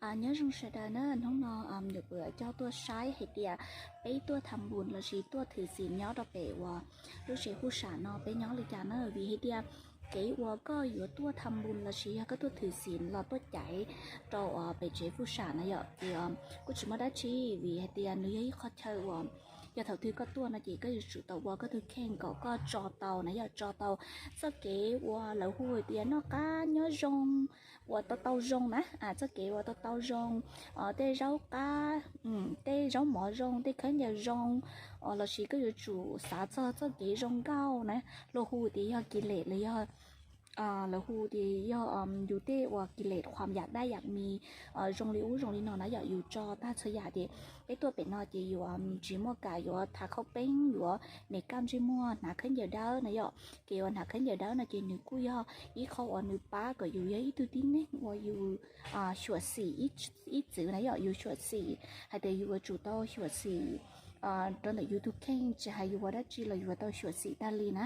Nyob zoo sawv daws na, hnub no yuav pab coj tuaj saib hais tias peb tuaj tham npus lossis tuaj thwm xim nyob rau pem uas lub tsev fuj sam no peb nyob li cas na, vim hais tias kev uas koj yuav tuaj tham npus lossis yog koj tuaj thwm xim los tuaj caiv rau pem tsev fuj sam na yom, ces kuj tsis muaj dab tsi, vim hais tias nws yog ib qho chaw uas yog thaum twg koj tuaj no ces koj yuav tsum tau ua koj tus kheej kom koj tso tau na yom, tso tau txoj kev uas lawv hu hais tias noj qab nyob zoo, uas tau tau zoo na, txoj kev uas tau tau zoo, tej zaub qab, tej zaub mov zoo, tej khaub ncaws zoo, lossis koj yuav tsum xav txog txoj kev zoo nkauj na, luag hu tias yog kis lem los yog lawv hu tias yog yus tej uas kis lem khuam yam daj yam mis zoo li ub zoo li no na yom, yus tso tag txhua yam ces peb tuaj pem no ces yus tsis muaj kam yuav thav khaub peeb, yuav me kaj ntsej muag, hnav khaub ncaws dawb na yom. Ces uas hnav khaub ncaws dawb no ces nws kuj yog ib qho uas nws pab kom yus yog ib tug tib neeg uas yus xyuam xim ib txwm na yom, yus xyuam xim hais tias yus yuav tsum tau xyuam xim rau ntawm yus tus kheej, tsis hais yus ua dab tsi los yus yuav tau xyuam xim tag li na.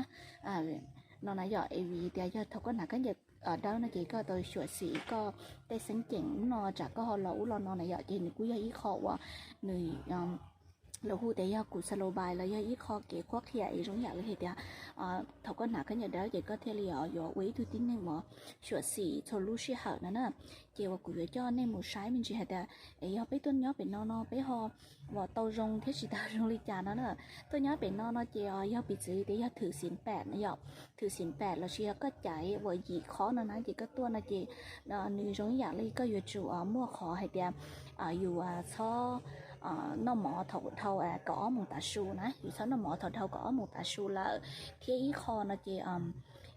No na yom, es vim tias yog thaum koj hnav khaub ncaws dawb no ces koj tau xyuam xim koj tej xeeb ceem ub no, tsam koj ho los ub los no na yom, ces nws kuj yog ib qho uas nws lawv hu tias yog kuv xav lus vais los yog ib qho kev qhuab qhia es zoo yam li hais tias thaum koj hnav khaub ncaws dawb ces koj thiaj li yuav ua ib tug tib neeg uas xyuam xim txhua lub sij hawm no na. Ces uas kuv yuav coj nej mus saib me ntsis hais tias es yog peb tuaj nyob pem no no peb ho uas tau zoo thiab tsis tau zoo li cas no na. Tuaj nyob pem no no ces yog piv txwv tias yog thwm xim pem na yom, thwm xim pem lossis yog koj caiv uas yim qhov no na ces koj tuaj no ces nws zoo ib yam li koj yuav tsum muaj qhov hais tias yus txhob noj mov thaum dhau kaum ob moos tav su na, yus txhob noj mov thaum dhau kaum ob moos tav su lawm, thiab ib qho no ces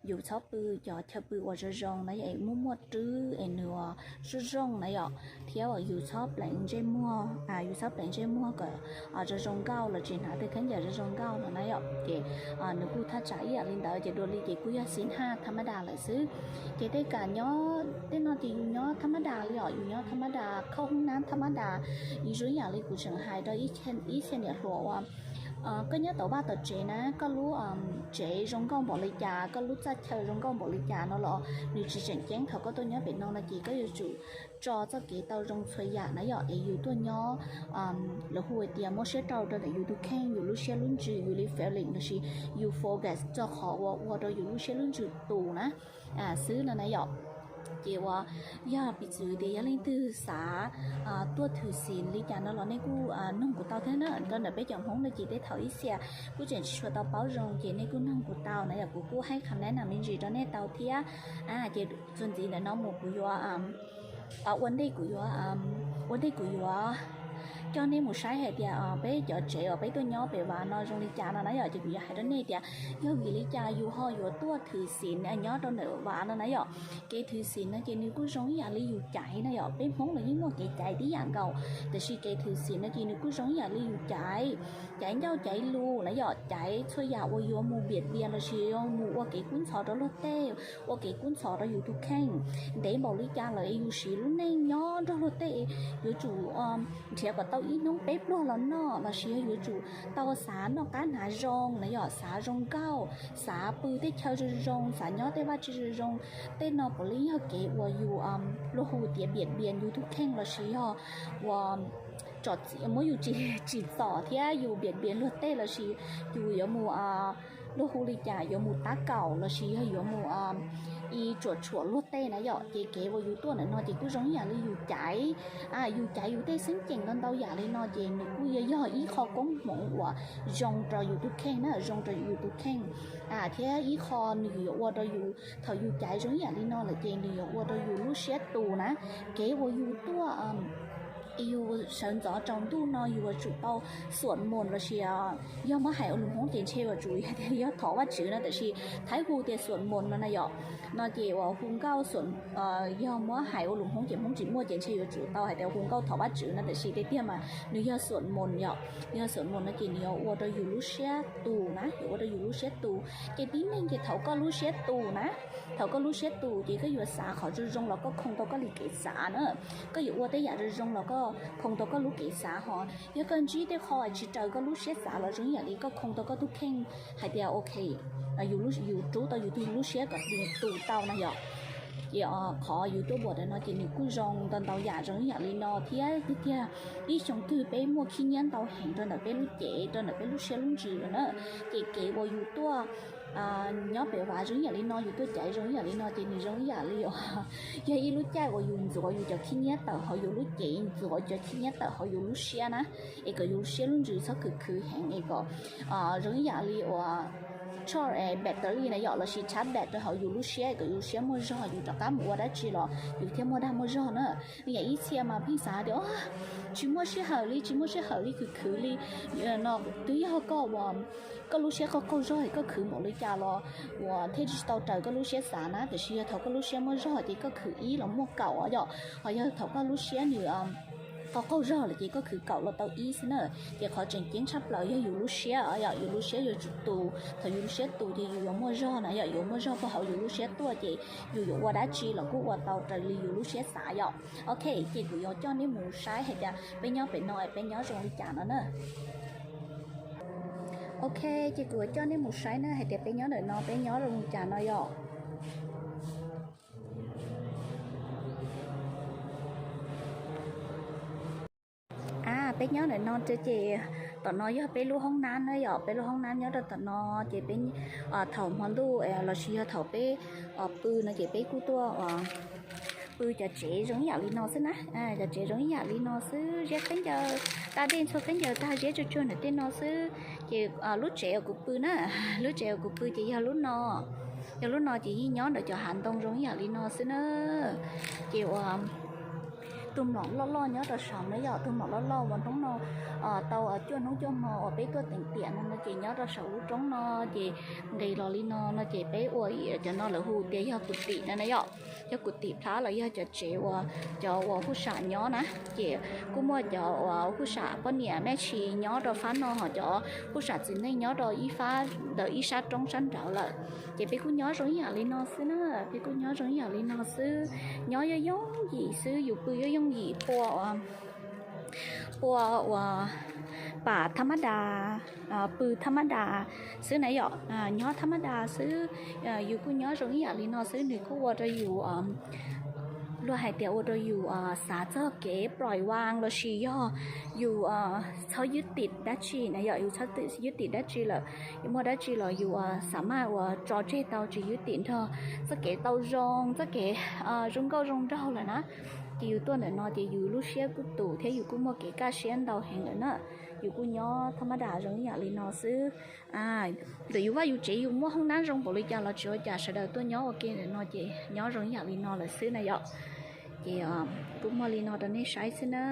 yus txhob pw cov chaw pw uas zoo zoo na yom, es muaj muaj rwb es nws uas zoo zoo na yom, thiab uas yus txhob pleev ntsej muag, yus txhob pleev ntsej muag kom zoo zoo nkauj los tsis hnav tej khaub ncaws zoo zoo nkauj no na yom. Ces nws kuj thaj tsam ib yam li ntawd ces dua li ces kuj yog xib haj thab mab das lawm xwb. Ces tej kam nyob tej no ces yus nyob thab mab das li os, yus nyob thab mab das, khauj hoob nab thab mab das, yus zoo ib yam li kuv tseem hais rau ib txhia niam hluas uas koj nyob tom vaj tom tsev na, koj lub tsev zoo nkauj npaum li cas, koj lub txaj chaw zoo nkauj npaum li cas no los nws tsis tseem ceeb thaum koj tuaj nyob pem no no ces koj yuav tsum tso txoj kev tau zoo txhua yam na yom, es yus tuaj nyob lawv hu tias muab siab rau rau ntawm yus tus kheej, yus lub siab lub ntsws, yus li feeling lossis yus focus txog qhov uas ua rau yus lub siab lub ntsws tus na xwb no na yom. Ces uas yog piv txwv tias yog leej twg xav tuaj thwm xim li cas no los nej kuj noog kuv tau thiab na, rau ntawm peb cov Hmoob no ces tej thaum ib txhia kuj tseem tsis tshua tau paub zoo ces nej kuj noog kuv tau na yom, kuv kuj hais qhov nab nam me ntsis rau nej tau thiab. Ces txuas ntxiv ntawm no mus kuv yuav ua ntej kuv yuav, ua ntej kuv yuav coj nej mus saib hais tias peb cov tsev uas peb tuaj nyob pem vas no zoo li cas no na yom, ces kuv yuav hais rau nej tias yog vim li cas yus ho yuav tuaj thwm xim nyob rau ntawm vas no na yom. Kev thwm xim no ces nws kuj zoo ib yam li yus caiv na yom, peb Hmoob los yeej muaj kev caiv tib yam nkaus, tiam sis kev thwm xim no ces nws kuj zoo ib yam li yus caiv, caiv ncauj caiv lus na yom, caiv txhua yam uas yuav mus biam bias lossis yuav mus ua kev kub ntxhov rau luag tej, ua kev kub ntxhov rau yus tus kheej. Ntev npaum li cas lawm es yus siv lub neej nyob nrog luag tej, yuav tsum nrhiav kom tau ib hnub peb pluag los noj lossis yog yuav tsum tau xav noj qab hnav zoo na yom, xav zoo nkauj, xav pw tej chaw zoo zoo, xav nyob tej vaj tse zoo zoo. Tej no puav leej yog kev uas yus luag hu tias biam bias yus tus kheej lossis yog uas muab yus tsim txom thiab yus biam bias luag tej lossis yus yuav mus luag hu li cas yuav mus tab kaum lossis yog yuav mus ib tsuam tshuam luag tej na yom, ces kev uas yus tuaj ntawm no ces kuj zoo ib yam li yus caiv, yus caiv yus tej xeeb ceem ntau ntau yam li no ces nws kuj yog ib qho koob hmoov uas zoo rau yus tus kheej na, zoo rau yus tus kheej. Thiab ib qho nws yuav ua rau yus, thaum yus caiv zoo ib yam li no lawm ces nws yuav ua rau yus lub siab tus na. Kev uas yus tuaj yus sawv ntxov tsaus ntuj no yus yuav tsum tau xuam moos lossis yog muab hais ua lus Hmoob ces ntshe yuav tsum yog thov Vajtswv no, tiam sis Thaib hu tias xuam moos no na yom. No ces uas hu nkauj, yog muab hais ua lus Hmoob ces Hmoob tsis muaj ces ntshe yuav tsum tau hais tias hu nkauj thov Vajtswv no, tiam sis tiag tiag mas nws yog xuam moos yom. Yog xuam moos no ces nws yuav ua rau yus lub siab tus na, yuav ua rau yus lub siab tus. Ces tib neeg ces thaum koj lub siab tus na, thaum koj lub siab tus ces koj yuav xav qhov zoo zoo los koj khoo tau koj li kev xav na. Koj yuav ua tej yam zoo zoo los koj khoo tau koj lub kev xav ho. Yog koj ntsib tej qho tsis raws koj lub siab xav los zoo yam li koj khoo tau koj tus kheej hais tias ok, yus rub tau yus tus lub siab kom tus tau no yom. Ces qhov yus tuaj buam ntawm no ces nws kuj zoo ntau ntau yam, zoo ib yam li no thiab tiag tiag. Ib xyoo twg peb muaj khib nyiab ntau heev rau ntawm peb lub cev, rau ntawm peb lub siab lub ntsws lawm na, ces kev uas yus tuaj nyob pem vaj zoo ib yam li no, yus tuaj caiv zoo ib yam li no ces nws zoo ib yam li yog ib lub caij uas yus ntxuav yus cov khib nyiab tawm hauv yus lub cev, ntxuav cov khib nyiab tawm hauv yus lub siab na, es kom yus lub siab lub ntsws txhob khwv khwv heev, es kom zoo ib yam li uas charge battery na yom, lossis charge bat rau hauv yus lub siab kom yus lub siab muaj zog, yus rov qab mus ua dab tsi los yus thiaj muaj dag muaj zog na. Yam ib txhia mas pheej xav tias tsis muaj sij hawm li, tsis muaj sij hawm li, khwv khwv li no. Twb yog koj uas koj lub siab qaug qaug zog es koj khwv npaum li cas los uas thiaj tsis tau raws koj lub siab xav na, tiam sis yog thaum koj lub siab muaj zog ces koj khwv ib los muaj kaum yom. Ho yog thaum koj lub siab nws qaug qaug zog lawm ces koj khwv kaum los tau ib xwb na. Ces qhov tseem ceeb tshaj plaws yog yus lub siab yom, yus lub siab yuav tsum tus. Thaum yus lub siab tus ces yus yuav muaj zog na yom, yuav muaj zog puag hauv yus lub siab tuaj ces yus yuav ua dab tsi los kuj ua tau raws li yus lub siab xav yom. Ok, ces kuv yuav coj nej mus saib hais tias peb nyob pem no peb nyob zoo li cas no na. Ok, ces kuv yuav coj nej mus saib na hais tias peb nyob ntawm no peb nyob zoo li cas no yom. A, peb nyob ntawm no ces tom no yog peb lub hoob nab na yom, peb lub hoob nab nyob rau tom no. Ces peb thaum hmo ntuj lossis yog thaum peb pw no ces peb kuj tuaj pw cov tsev zoo ib yam li no xwb na. Cov tsev zoo ib yam li no xwb, ziab khaub ncaws, ta dej ntxhua khaub ncaws tag ziab tsuag tsuag ntawm tej no xwb. Ces lub tsev uas kuv pw na, lub tsev uas kuv pw ces yog lub no, yog lub no ces yeej nyob ntawm cov hav ntoo zoo ib yam li no xwb na. Ces uas tus mlom loj loj nyob rau saum na yom, tus mlom loj loj uas hnub no tau cuaj hnub cuaj hmo uas peb tuaj teem tiam no no ces nyob rau saum lub roob no. Ces nqis los li no no ces peb ua cov no lawv hu tias yog kuv tim no na yom, yog kuv tim plab los yog cov tsev uas cov uas huj sam nyob na. Ces kuj muaj cov uas huj sam poj niam me ntsis nyob rau fab no, ho cov huj sam txiv neej nyob rau ib fab ntawm ib sab roob sab nraud lawm. Ces peb kuj nyob zoo ib yam li no xwb na, peb kuj nyob zoo ib yam li no xwb. Nyob yooj yooj yim xwb, yus pw yooj yooj yim, pua pua uas pam thab mab das, pw thab mab das xwb na yom, nyob thab mab das xwb. Yus kuj nyob zoo ib yam li no xwb, nws kuj ua rau yus, luag hais tias ua rau yus xav txog kev plois vaj lossis yog yus txhob ywj tim dab tsi na yom, yus txhob ywj tim dab tsi lawm, yus muaj dab tsi los yus xav mas uas tso tseg tau, tsis ywj tim nrog txoj kev tau zoo, txoj kev zoo nkauj zoo nraug lawm na. Ces yus tuaj ntawm no ces yus lub siab kuj tus thiab yus kuj muaj kev kaj siab ntau heev lawm na. Yus kuj nyob thab mab das zoo ib yam li no xwb. Ntawm yus vaj yus tsev yus muaj hoob nab zoo npaum li cas los tsis ua cas, sawv daws tuaj nyob ua ke ntawm no ces nyob zoo ib yam li no lawm xwb na yom. Ces kuj muaj li no rau nej saib xwb na.